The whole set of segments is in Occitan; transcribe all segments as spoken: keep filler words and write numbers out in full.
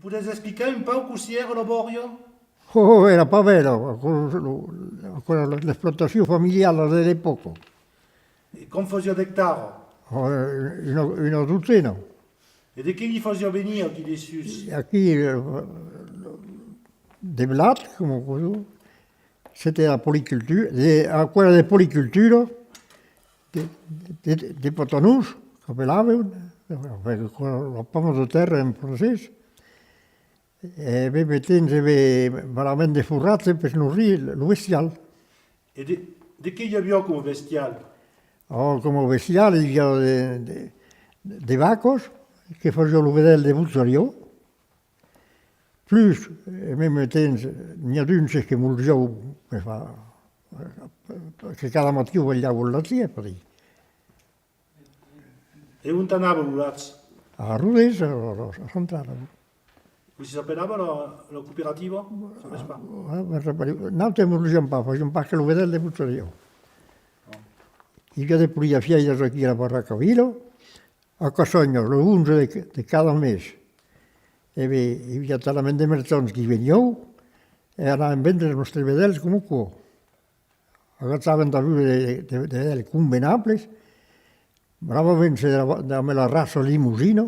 Podètz explicar un pauc cossí èra la bòria? Oh, èra pas bèla, aquò, lo, aquò èra l'explotacion familiala de l'epòca. E quant fasiá d'ectara? Oh, una, una dotzena. E de qué li fasiá venir aquí dessús? Aquí, eh, de blat, coma aquò, c'était la polyculture, de, aquò èra de policultura, de, de, de, de patanons, qu'apelavan, enfin, la poma de tèrra en francés, e ben, metent, e ben, valament de forratge per norir lo bestial. E de, de qué i aviá coma bestial? Oh, coma bestial, i aviá de, de, de vacas que fasiá lo vedèl de bochariá, plus, en mème temps, n'i a d'uns que molzián, enfin, que cada matin balhavan lo lach, per dire. E ont anava lo lach? A Rodés, a, a, a Centrala. Cossí s'apelava la, la cooperativa? Sabes pas? Ah, me rapèli, nautres molziam pas, fasiam pas que lo vedèl de bochariá. I aviá de polir fièiras aquí a la Barraca Vila, a Cassanha, lo onze de, de cada mes. E ben, i aviá talament de merchands qui venián e anavan vendre los nòstres vedèls coma aquò. Agachavan d'abús de, de, de vedèls convenables, bravament se dava-, dava la raça limosina,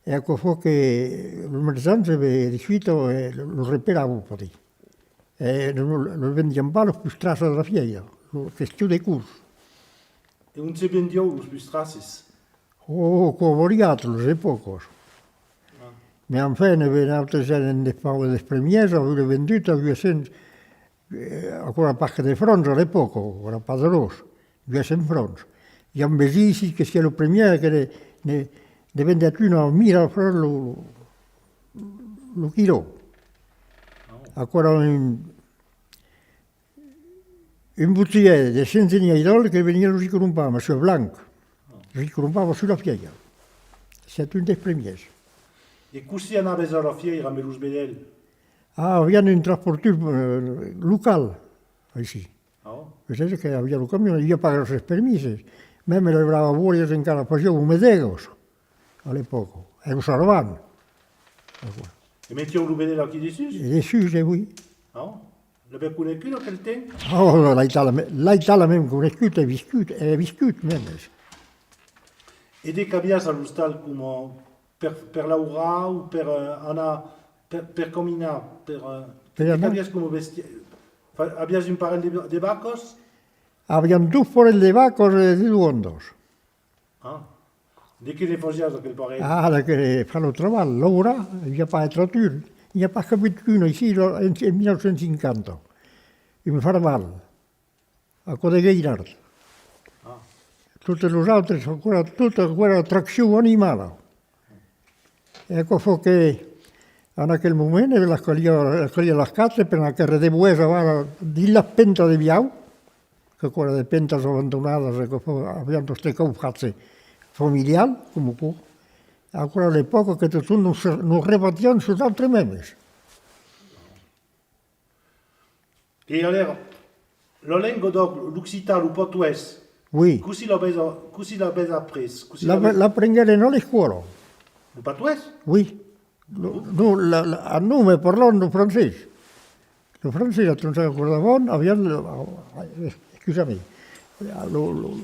e aquò fa que los merchands, e ben, de suita, eh, los reperavan, per dire. E los, los vendián pas los pustraces de la fièira, lo, question de cors. E ont se vendián los pustraces? Oh, aquò variat, las epòcas. Ah. Mès enfin, e ben, nautres èrem de, de, dels premièrs, avèm vendut a uèch cents, eh, aquò èra pas que de francs a l'epòca, aquò èra pas d'euròs, uèch cents francs. I a un vesin aicí que siá lo premièr que ne, ne, ne vendèt un a mila francs lo, lo, lo quilò. Aquò èra un, un botièr de Sent-Ginièis d'Òlt que veniá los i crompar, Monsieur Blanc. Los i crompava sus la fièira. Sièt un dels premièrs. E cossí anavas a la fièira amb los vedèls? Ah, aviam un transportur, eh, local, aicí. Ah. Veses que aviá lo camion, i aviá pas gròsses permises. Mème las bravas bòrias encara fasián o medègas a l'epòca, e lo sarvan. E metián lo vedèl aquí dessús? E dessús, e oui. Ah. L'avètz conegut aquel temps? Oh, l'ai talament, l'ai talament conegut e viscut, e viscut, mèmes. E de qu'aviás a l'ostal coma per, per laurar o per, eh, anar, per, per caminar, per, eh, de qu'aviás coma bestiar? Fa-, aviás un parelh de, de vacas? Aviam dos parelhs de vacas e de doandas. Ah. De qué ne fasiás d'aquel parelh? Ah, de que far lo trabalh, laurar, i a pas de tractur. N'i a pas qu'avut un aicí, en, en mila nòu cents cinquanta. Un Farval. Aquò de Gueirard. Ah. Totes los autres, aquò èra, tot aquò èra traccion animala. E aquò fa que, en aquel moment, e las caliá, las caliá las quatre per anar quèrre de boès aval dins las pentas de Viaur, que aquò èra de pentas abandonadas, e que fa, aviam tot aquò fach familial, coma aquò. Aquò èra l'epòca que totun nos, nos rebatiam sus nautres mèmes. E alèra, la lenga d'òc, l'occitan, lo patoès, oui, cossí l'avètz, cossí l'avètz aprés? Cossí l'avètz... L'aprenguèrem a l'escòla. Lo patoès? Oui. Lo, non, la, la, ah non, me parlan lo francés. Lo francés, atau, se recordavan, aviam lo, ah, excusatz-me. Lo, lo,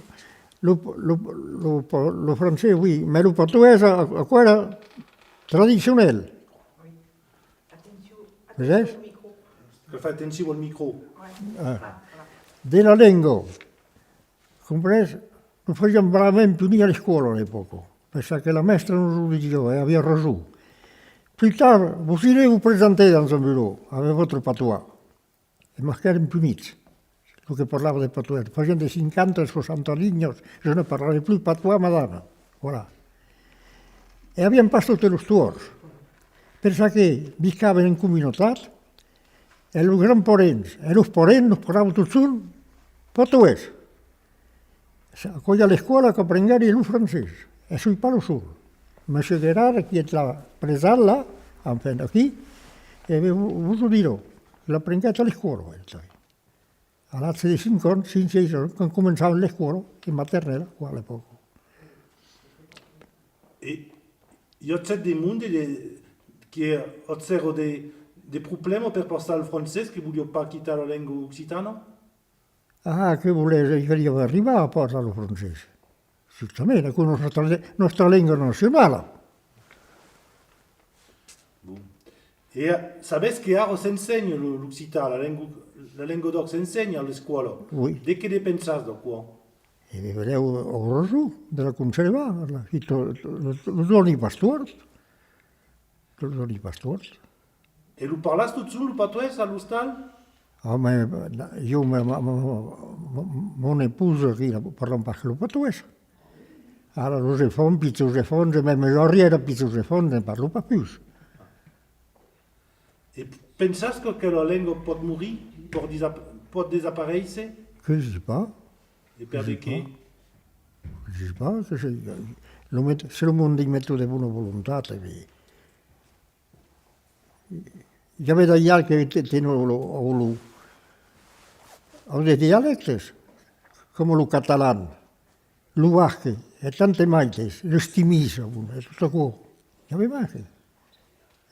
lo, lo, lo, lo francés, oui, mès lo patoès, a-, aquò èra tradicionèl. Veses? Que fa atencion al micro. Ah. De la lenga. Comprens? Nos fasiam bravament punir a l'escòla a l'epòca, per çò que la mèstra nos o disiá, e aviá rason. Plus tard, vous irez vous présenter dans un bureau avec votre patois. E mès qu'èrem punits. Lo que parlava de patoès, fasiam de cinquanta e soixante lignas, je ne parlerai plus patois, madame. Voilà. E aviam pas totes los tòrts, per çò que viscàvem en comunautat, e los grands-parents e los parents nos parlavan totjorn patoès. Aquò's a l'escòla qu'aprenguèri lo francés, e soi pas lo sol. Monsieur Guérard, qui est là, présent là, enfin, aquí, e ve-, vos, vos o dirà, l'aprenguèt a l'escòla, el, a l'atge de cinc ans, cinc, sièis ans, quand començavan l'escòla, en maternèla, quoi, a l'epòca. E i agèt de monde de, Que aguèron de, de problèmas per passar al francés, que volián pas quitar la lenga occitana? Ah, que volètz, i caliá arribar a passar lo francés. Justament, aquò nòstra, nòstra lenga nacionala. Bon. E, eh, sabètz que ara s'ensenha lo, l'occitan, la lenga, la lenga d'òc s'ensenha a l'escòla. Oui. De qué ne pensatz d'aquò? E ben, benlèu aurà rason de la conservar, la, lo, lo, lo dòni pas tòrt. Lo dòni pas tòrt. E lo parlatz totjorn, lo patoès, a l'ostal? Ah, mas, jo, ma, ma, ma, ma, mon esposa, aquí, la, parlam pas que lo patoès. Ara, los enfants, pichons enfants, e mème los arrièra pichons enfants, ne parlan pas pus. E pensatz que, que la lenga pòt morir, pòt desap-, pòt desaparéisser? Que je sais pas. E per de qué? Je sais pas, que se, lo met-, se lo monde i metèt de bona volontat, e ben, i avèt d'aital que te-, tenon lo, lo, lo, los dialèctes, coma lo catalan, lo basque, e tantes maites, l'estimís, bon, e tot aquò. I avèt mai que,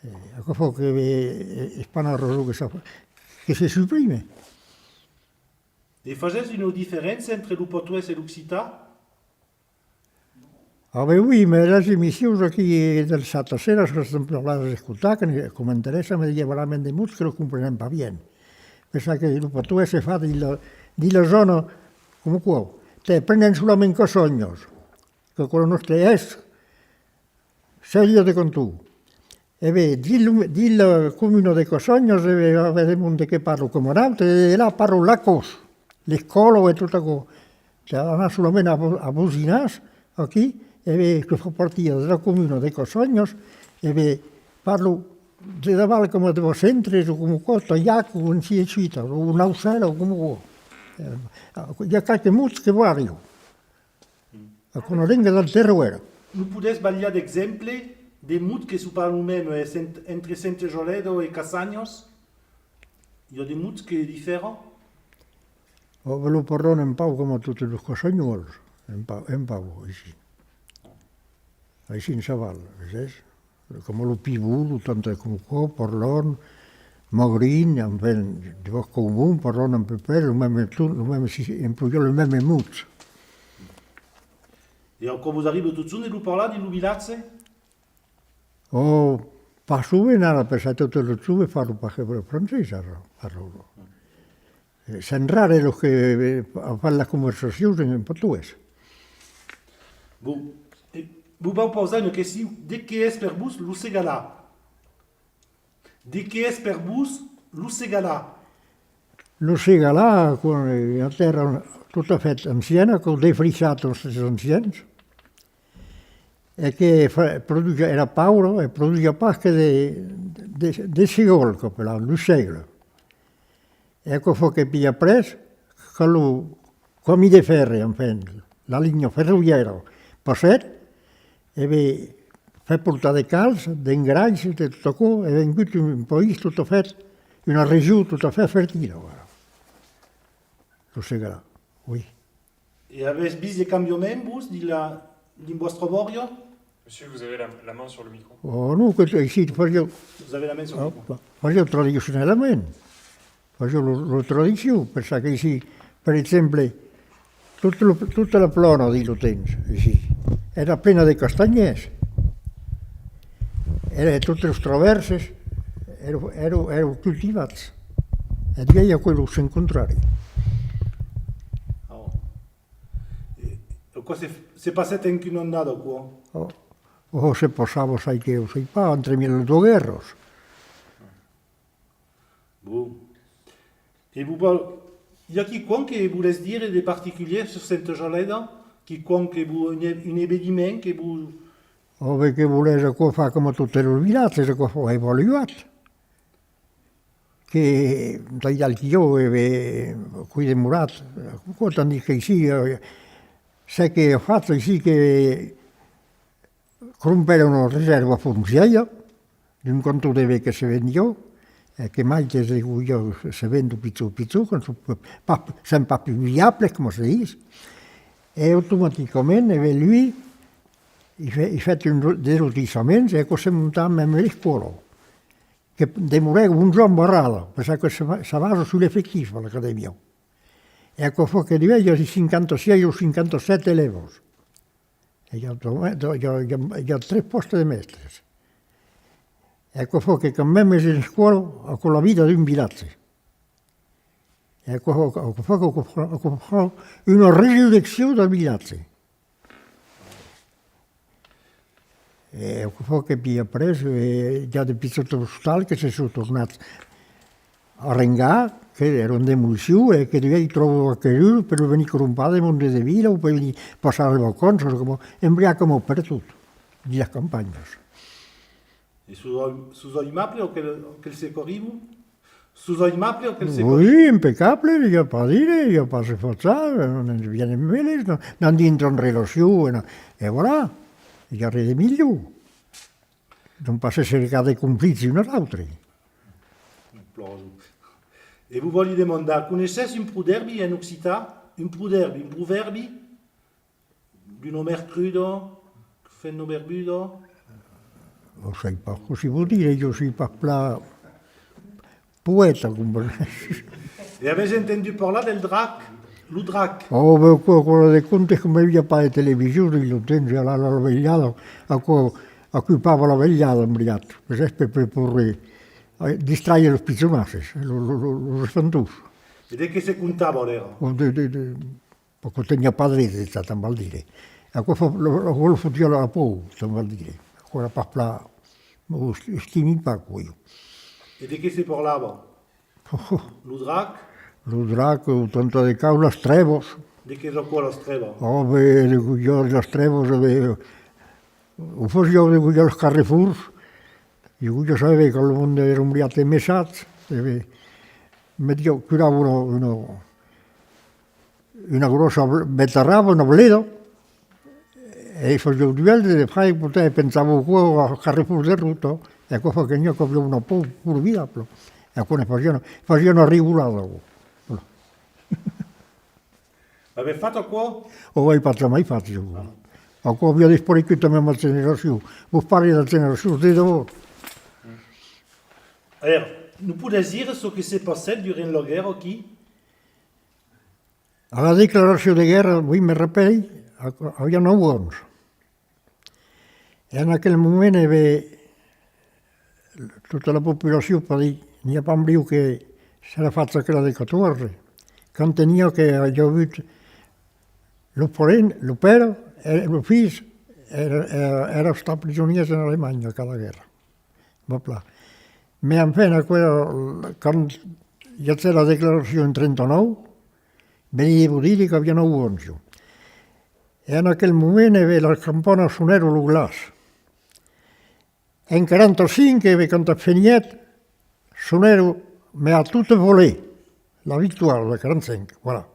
e, aquò fa que, e, e, es pas una rason que se, que se suprime. E fasètz una diferéncia entre lo patoès e l'occitan? Ah ben oui, mas las emissions aquí del dissabte sera, que son plan escotar, que ne, que m'interèssa, mas i a verament de mots que lo comprenem pas bien. Pensatz que lo patoès se fa dins la, dins la zòna, coma aquò. Te, prenèm solament Cassanhas, que aquò lo nòstre es, chef-lieu de canton. E ben, dins lo, dins la comuna de Cassanhas, e ben, i a de monde que parlan coma nautres, e la parlan lacós, l'escòla e tot aquò. Se anar solament a Bo-, a Bosinàs, aquí, e ben, que fa partida de la comuna de Cassanhas, e ben, parlan de daval coma de Bacentres, o coma aquò, Talhac, o ainsi de suite, o Naucèla, o coma aquò. E, i a qualques mots que varian. Aquò, una lenga del terroèr. Nos podètz balhar d'exemples de mots que son pas lo mème, eh, Sent-, entre Senta Jolèda e Cassanhas? I a de mots que diferan? Ò, ben, lo parlan un pauc coma totes los cassanhòls, un pauc, un pauc, aicí. Aicí en Chaval, veses? Coma lo pivot, lo tantes coma aquò, parlan, magrin, enfin, de vòts comuns, parlan un peu près lo mème ton, lo mème si-, emploian lo mème mot. E aquò vos arriba totjorn de lo parlar dins lo vilatge? Ò, pas sovent ara, per çò que totes los joves parlan pas que lo francés ara, ara. Eh, son rares los que, eh, fan las conversacions en patoès. Bon, e vos vau pausar una question. De qué es per vos lo Segalar? De qué es per vos lo Segalar? Lo Segalar, aquò, eh, una tèrra tot a fèt anciana, qu'an defrichat los ancians, e que fa, produsiá, èra paura, e produsiá pas que de, de, de segòl, qu'apelavan lo sègle. E aquò fa que, puèi après, quand lo camin de fèrre, enfin, la linha ferrovièra passèt, e ben, fèt portar de calç, d'engrais, de tot aquò, e vengut un país tot a fèt, una region tot a fèt fertila, voilà. Lo Segalar, oui. E avètz vist de cambiament, vos, dins la, dins vòstra bòria? Monsieur, vous avez la, la main sur le micro. Oh non, que t-, si, fasiá, vous avez la main sur le micro. Fasiá tradicionalament. Fasiá lo, lo tradicion, per çò que ici, per exemple, tot lo, tota la plana dins lo temps, ici, èra plena de castanhièrs. Èra, totes los travèrses èran, èran, èran cultivats. E d'uèi aquò es lo sens contrari. Oh. E aquò se, se passèt en quina annada, aquò? Oh, oh, se passava, sai que, o sai pas, entremièg las doas guèrras. Bon. E vos vau, i a quicòm que volètz dire de particulièr sus Senta Jolèda? Quicòm que vos, un e-, un eveniment que vos... Ò, ben, que volètz, aquò fa coma totes los vilatges, aquò fa evoluat. Que, d'aital que jo, e ben, qu'ai demorat, aquò, tandis que ici, eh, çò que a fach ici, que crompèron una resèrva foncièira d'un canton de ben que se vendiá, e que maites de goias se vendon pichon pichon, quand son p-, pas, son pas pus viables, coma se ditz, e automaticament, e ben, lui, i fe-, i fèt un lo-, de lotissaments, e aquò se monta mème l'escòla. que demorèc onze ans barrada, per çò que se, se basa sus l'efectif a l'acadèmia. E aquò fa que duèi i a cinquanta-sièis o cinquanta-sèt elèvas. E i a, i a, i a, i a tres pòstes de mèstres. E aquò fa que quand mèmes en escòla, aquò la vida d'un vilatge. E aquò, aquò fa, aquò fa, aquò fa una resurreccion del vilatge. E aquò fa que, pièi après, eh, i a de pichòts ostals que se son tornats arrengar, que èran en demolicion, e que duèi tròban aquerò per venir crompar de monde de vila o per venir passar de vacanças, coma, embriac coma pertot, dins las campanhas. E sos, sos aimables aquel, aquel se qu'arriban? Sos aimables aquel se qu'arriban? Oui, impecable, i a pas dire, i a pas se fachar, non ens vienen meles, non, non dintran en relacion, e, non, e voilà, i a res de milhor. Non pas se cercar de conflictes un a l'autre. Plan. E vos vòli demandar, coneissètz un prodèrbi en occitan? Un prodèrbi, un provèrbi? D'una mèr cruda, femna barbuda? Lo sai pas cossí vos dire, jo soi pas plan poèta, comprenètz. E avètz entendut parlar del drac? Lo drac? Oh, ben, aquò, aquò èra de contes, coma i aviá pas de television dins lo temps, e alara la velhada, aquò ocupava la velhada, en veritat. Vesètz, per, per, per, eh, distraire los pichonasses, lo, lo, lo, los espantons. E de qué se contava, alèra? Oh, de, de, de, Aquò teniá pas de res, tan val dire. Aquò fa, lo, lo, aquò lo fotiá la paur, tan val dire. Aquò èra pas plan, o est-, estimi pas, aquò, jo. E de qué se parlava? Lo drac? Lo drac, o tanben de causas, las trèvas. De qué es aquò, las trèvas? Oh, ben, de, de las trèvas, ben, o fasiá de, de los carrefors, e o, ja sabètz, quand lo monde èra un briat emessat, e ben, metiá, curava una, una, una gròssa ble-, betarrava, una bleda, e fasiá un duèl de far, e potavan, e pensavan aquò al carrefòr de rota, e aquò fa que n'i a qu'avián una paur formidabla. E aquò ne fasiá una, fasiá una rigolada, aquò. Voilà. L'avètz fach, aquò? O ai pas jamai fach, jo. Ah. Aquò aviá disparegut amb ma generacion. Vos parli de la generacion de davant. Alèra, nos podètz dire çò que se passèt durant la guèrra aquí? A la declaracion de guèrra, oui, me rapèli, a-, aviá nòu ans. E en aquel moment, e ben, tota la populacion, per dire, n'i a pas un briu que s'èra fach aquela de catòrze, quand teniá que aviá avut lo parent, lo pèra, e lo filh, èra, èra, èra estat prisonièrs en Alemanha, a cada guèrra. Bon, plan. Mès enfin, aquò èra, quand i agèt la declaracion en trenta-nòu, veni de vos dire qu'aviá nòu ans, jo. E en aquel moment, e ben, las campanas sonèron lo glas. En quaranta-cinc, e ben, quand fenièt, sonèron, mès a tota volée, la victoire de quaranta-cinc, voilà.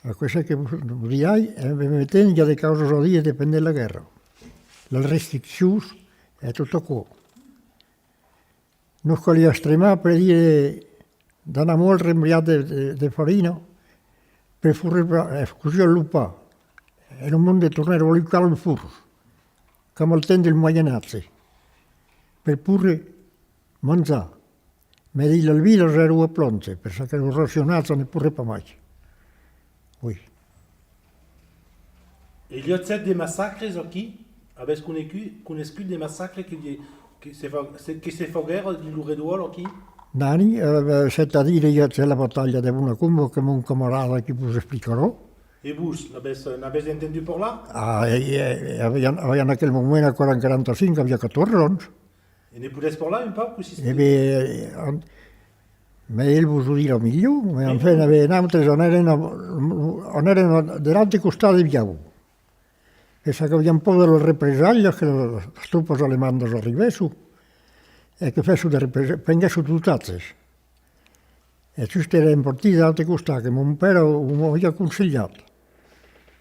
Aquò es çò que vos, vos dirai, e en mème temps, i a de causas a dire pendent la guèrra. Las restriccions e tot aquò. Nos caliá estremar, per dire, d'anar mòlre un briat de, de, de farina per forrar, e cosián lo pan. E lo monde tornèron alucar los forns, coma al temps del Moyen Âge, per poder manjar. Mès dins las vilas èra a planche, per çò que los racionats ne poguèt pas mai. Oui. E i agèt de massacres aquí? Avètz conegut, conescut de massacres que, que se fa-, se, que se faguèron dins lo Redòl aquí? Nani, eh, c'est-à-dire, i agèt la batalha de Bonacomba, que mon camarada aquí vos explicarà. E vos, n'avètz, n'avètz entendut parlar? Ah, e, e, e aviá, aviá en aquel moment, aquò èra en quaranta-cinc, aviá catòrze ans. E ne podètz parlar un pauc, cossí? E ben, an-, mès el vos o dirà milhor, mès enfin, e ben, nautres anèrem a, anèrem a, de l'aute costat de Viaur. E çò qu'aviam paur de las represalhas, que las tropas alemandas arribèsson, e que fèsson de represa-, prenguèsson d'otatges. E just èrem partits de l'aute costat, que mon pèra o m'aviá conselhat.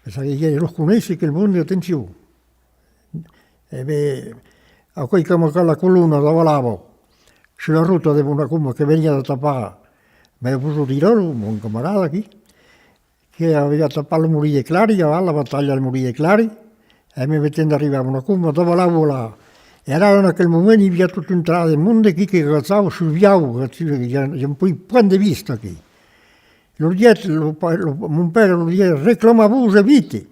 E çò que los coneissi, aquel monde, atencion. E ben, aquò's coma quand la colona davalava sus la rota de Bonacomba que veniá de tapar, mès vos o dirà lo, mon camarada aquí, que aviá tapat lo molin de Clari, aval la batalha del molin de Clari, e en mème temps d'arribar a Bonacomba, davalava la, E alara, en aquel moment, i aviá tot un trach de monde aquí que gachava sul viau, que i a, i a un pui point de vista aquí. Lo dièt, lo pa-, lo, mon père lo dièt: «Reclamar-vos e vite.»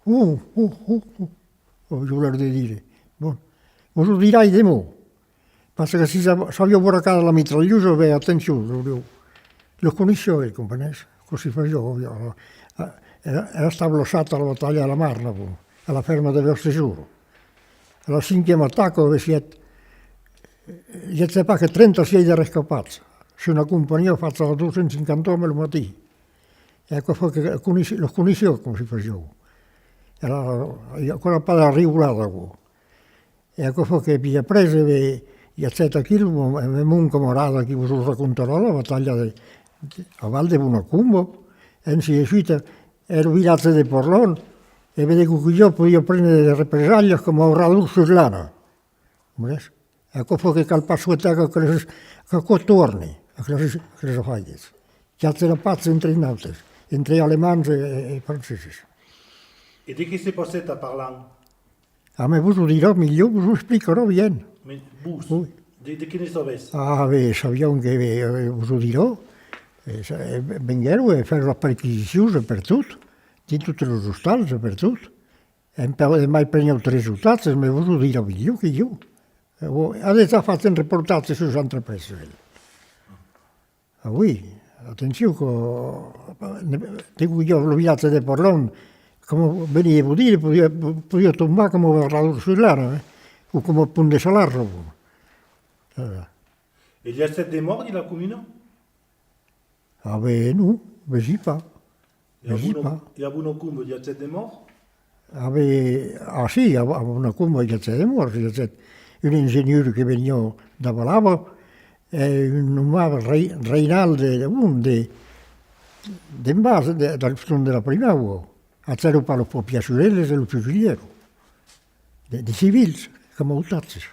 Oh, oh, oh, oh, aviá l'aire de dire: «Bon, vos o dirai demò.» Parce que si sa-, s'aviá bracat la mitralhosa, ben, atencion, lo, lo, lo coneissiá, el, comprenes? Cossí fasiá, aviá, èra, èra estat blessat a la batalha de la Marna, bon, a la fèrma de Beauséjour. A la cinquièma ataca, aviá sièt, i agèt pas que trenta-sièis de rescapats, sus una companhiá facha de dos cents cinquanta òmes lo matin. E aquò fa que coneis-, los coneissiá, cossí fasiá. Èra, aquò èra pas de rigolada, aquò. E aquò fa que, puèi après, e ben, i agèt aquí, lo, e mon camarada qui vos o racontarà, la batalha de, de, aval de Bonacomba, ainsi de suite, e lo vilatge de Porlon, e ben, de Coquilhò podiá prene de represalhas coma Oradour sus Glana. Comprenètz? Aquò fa que cal pas soetar qu'aqueles, qu'aquò torne, aqueles, aqueles afaires. Qu'i aja la patz entre nautres, entre alemands e, e, e franceses. E de qué se passèt a Parlan? Ah, mès vos o dirà milhor, vos o explicarà bien. Mès vos, oui, de, de qué ne sabètz? Ah, ben, sabiam que, ben, vos o dirà, e sa-, e venguèron e fèron las perquisicions e pertot, dins totes los ostals e pertot. En per-, e mai prenián tres otatges, mès vos o dirà milhor que ieu. E o, a dejà fach un reportatge sus l'entrepresa, el. Ah oui, atencion que, ne, de Coquilhò, lo vilatge de Porlon, coma veni de vos dire, podiá, podiá tombar coma Oradour sus Glana, eh? O coma Pont de Salars, o, eh. E i agèt de mòrts dins la comuna? Ah ben non, vesi pas. E a Vesi Bona-, pas. E a Bonacomba i agèt de mòrts? Ah ben, ah si, a, a Bonacomba i agèt de mòrts, i agèt un ingenieur que veniá d'Avalava, e un nomat Rei-, Reinald de, de, bon, de, d'en bas, de, del front de la Primaua. Agèron pas los papièrs sus eles e los fusilhèron. De, de civils, coma otatges.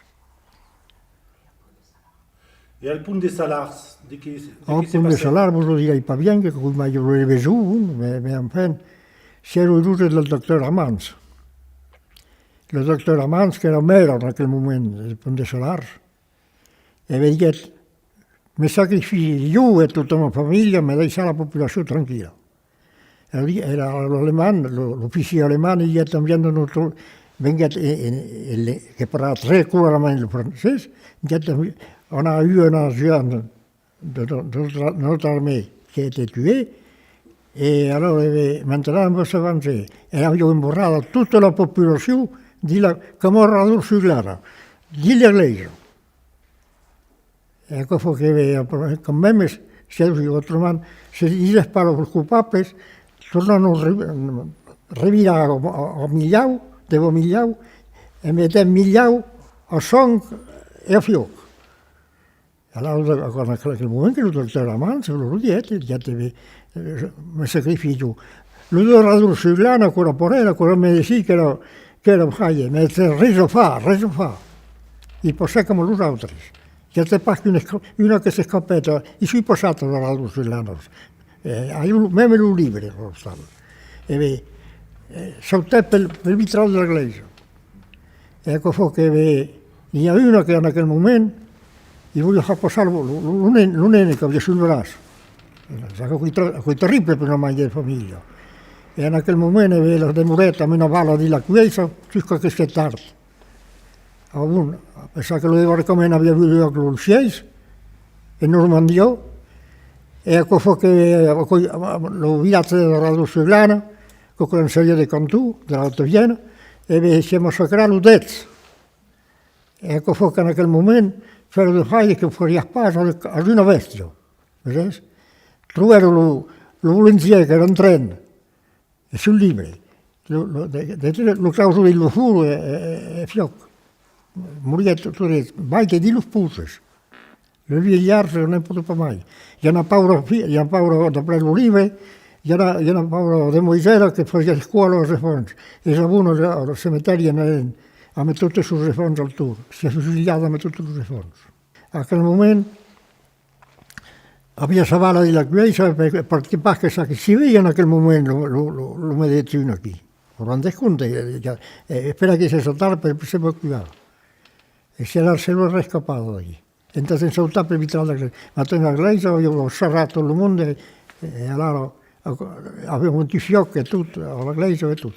E al Pont de Salars, de qué, de qué se passèt? Al Pont de Salars, vos o dirai pas bien, que coma mai lo reveson, bon, mès, mès enfin, sièron uroses del doctor Amans. Lo doctor Amans, qu'èra maire en aquel moment del Pont de Salars, e me diguèt: «Me sacrifici jo e tota ma familha, me daissatz la populacion tranquilla.» E li, èra l'alemand, lo, l'oficièr alemand, il y a combien de notre, venguèt, e, e, e le, que parlava très couramment lo francés, il y a combien, on a eu un agent de, de, de notre, notre armée qui a été tué, et alors, eh, maintenant on va se venger. E avián emborrada tota la populacion dins la, coma Oradour sus Glana, dins l'egleisa. E aquò fa que, eh, quand même, se, autrament, se disètz pas los copables, tornan nos re-, revirar a, a, a Milhau, devant Milhau, e metem Milhau a sang e a fiòc. Alara, en aquel moment que lo doctor Amans, lo, lo dièt, dièt, eh, me sacrifici. Lo d'Oradour sus Glana, aquò èra per el, aquò èra medecin, qu'èra, qu'èra fraire, mès res a far, res a far. I passèt coma los autres. I agèt pas qu'una esca-, una que s'escapèt, i soi passat a Oradour sus Glana. Eh, ai lo, mème lo libre, a l'ostal. E ben, eh, sautèt pel, pel vitral de la glèisa. E aquò fa que, ben, n'i a una que en aquel moment, i voliá far passar lo, lo, lo, lo nen-, lo nene qu'aviá sul braç. Aquò èra, aquò èra terrible per una maire de familha. E en aquel moment, e ben, la demorèt amb una bala dins la cuèissa, jusqu'a que se tard. A bon, a pensar que lo debarcament aviá agut luòc lo sièis, en Normandia, e aquò fa que, aquò, lo vilatge de Oradour sus Glana, qu'aquò èra un sèrie de cantons de l'Auta Viena, e ben, se massacrèt lo dètz. E aquò fa qu'en aquel moment, fèron de faire que fariás pas a, a una bèstia. Veses? Trobèron lo, lo bolengièr qu'èra en tren, e sul libre, lo, lo, de, de, de, lo clauso dins lo forn e, e, e, e fiòc. Morièt tot, tot, mai que dins los poces. Los vielhards, n'en pòdon pas mai. I a una paura fi-, i a una paura, d'après lo libre, i a una, i a una paura demoisèla que fasiá escòla als enfants. E es a bon, al, al cemetèri anèron amb totes sos enfants al torn. Siá fusilhada amb totes los enfants. A aquel moment, aviá sa bala dins la cuèissa, per, perque pas que s'ac-, si veia en aquel moment lo, lo, lo, lo medecin aquí. Vos rendètz compte? E, e, e, espèra que se saltar per, per s'evacuar. E se la se lo rescapada d'aquí. Entà se'n sautar per vitral de la glèisa. Matin la glèisa, aviá sarrat tot lo monde, e, e alara, aviá un tifiòc e tot, a la glèisa e tot.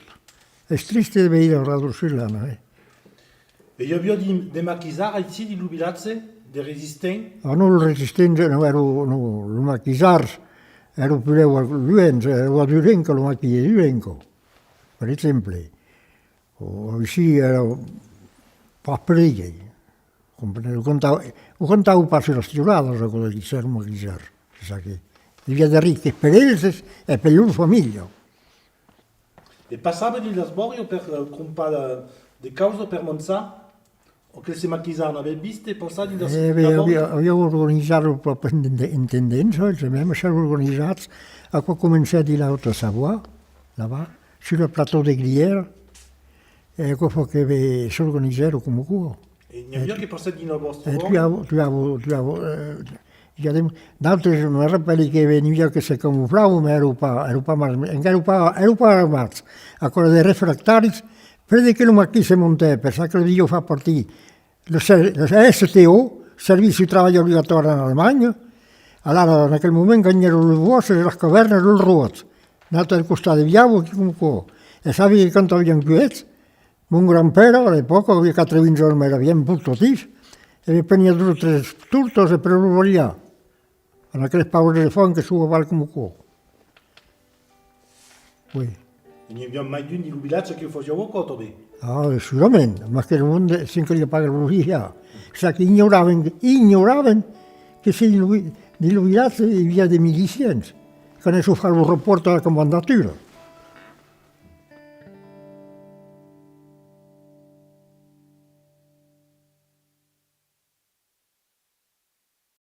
Es triste de veire la rador sur l'ana, eh. E i aviá de, de maquisards aicí, dins lo vilatge, de resistents? Ah non, lo resistent, non, èra, non, lo maquisards, èra puslèu luènh, èra a Durenca, lo maquis de Durenca, per exemple. O aicí, èra pas prègue. Comprenètz? O cantava, o cantava pas sus las teuladas, aquò de ser maquisard. Es aquò. I aviá de riques per eles e per lor familha. E passava dins las bòrias per, eh, crompar de, de causas per manjar? O que se maquisards n'avètz vist passar dins las, eh ben, las bòrias? Aviá, aviá organizat la pròpria intende-, intendença, eles mèmes s'èran organizats. Aquò comencèt dins la Haute-Savoie, là-bas, sur le plateau de Glières. E aquò fa que, ben, s'organizèron coma aquò. E n'i aviá que passèt dins la vòstra bòria? Eh, tuava, tuava, tuava, eh, i a de, d'autres, me rapèli que, ben, n'i aviá que se camuflavan, mas èran pas, èran pas mas, encara èran pas, èran pas armats. Aquò èra de refractaris, près de que lo maquis se montèt, per çò que lo deviá far partir lo S-, lo S T O, Servici de Trabalh Obligatòri en Alemanha, alara, en aquel moment, ganhèron los bòsces e las cavèrnas dels Roats, naut al costat de Viaur, aquí coma aquò. E sabi que quand avián cuèch, mon grand-père, a l'epòca, aviá quatre-vints ans, mas èra bien portatiu, e me preniá dos o tres tortas e per los balhar. En aqueles paures enfants que son aval coma aquò. Oui. E n'i aviá mai d'un dins lo vilatge que fasiá aquò tanben? Ah, segurament, mas que lo monde se'n caliá pas glorifiar. Çò qu'ignoravan, ignoravan que se dins lo vi-, dins lo vilatge i aviá de milicians, qu'anèsson far lo rapòrt a la comandatura.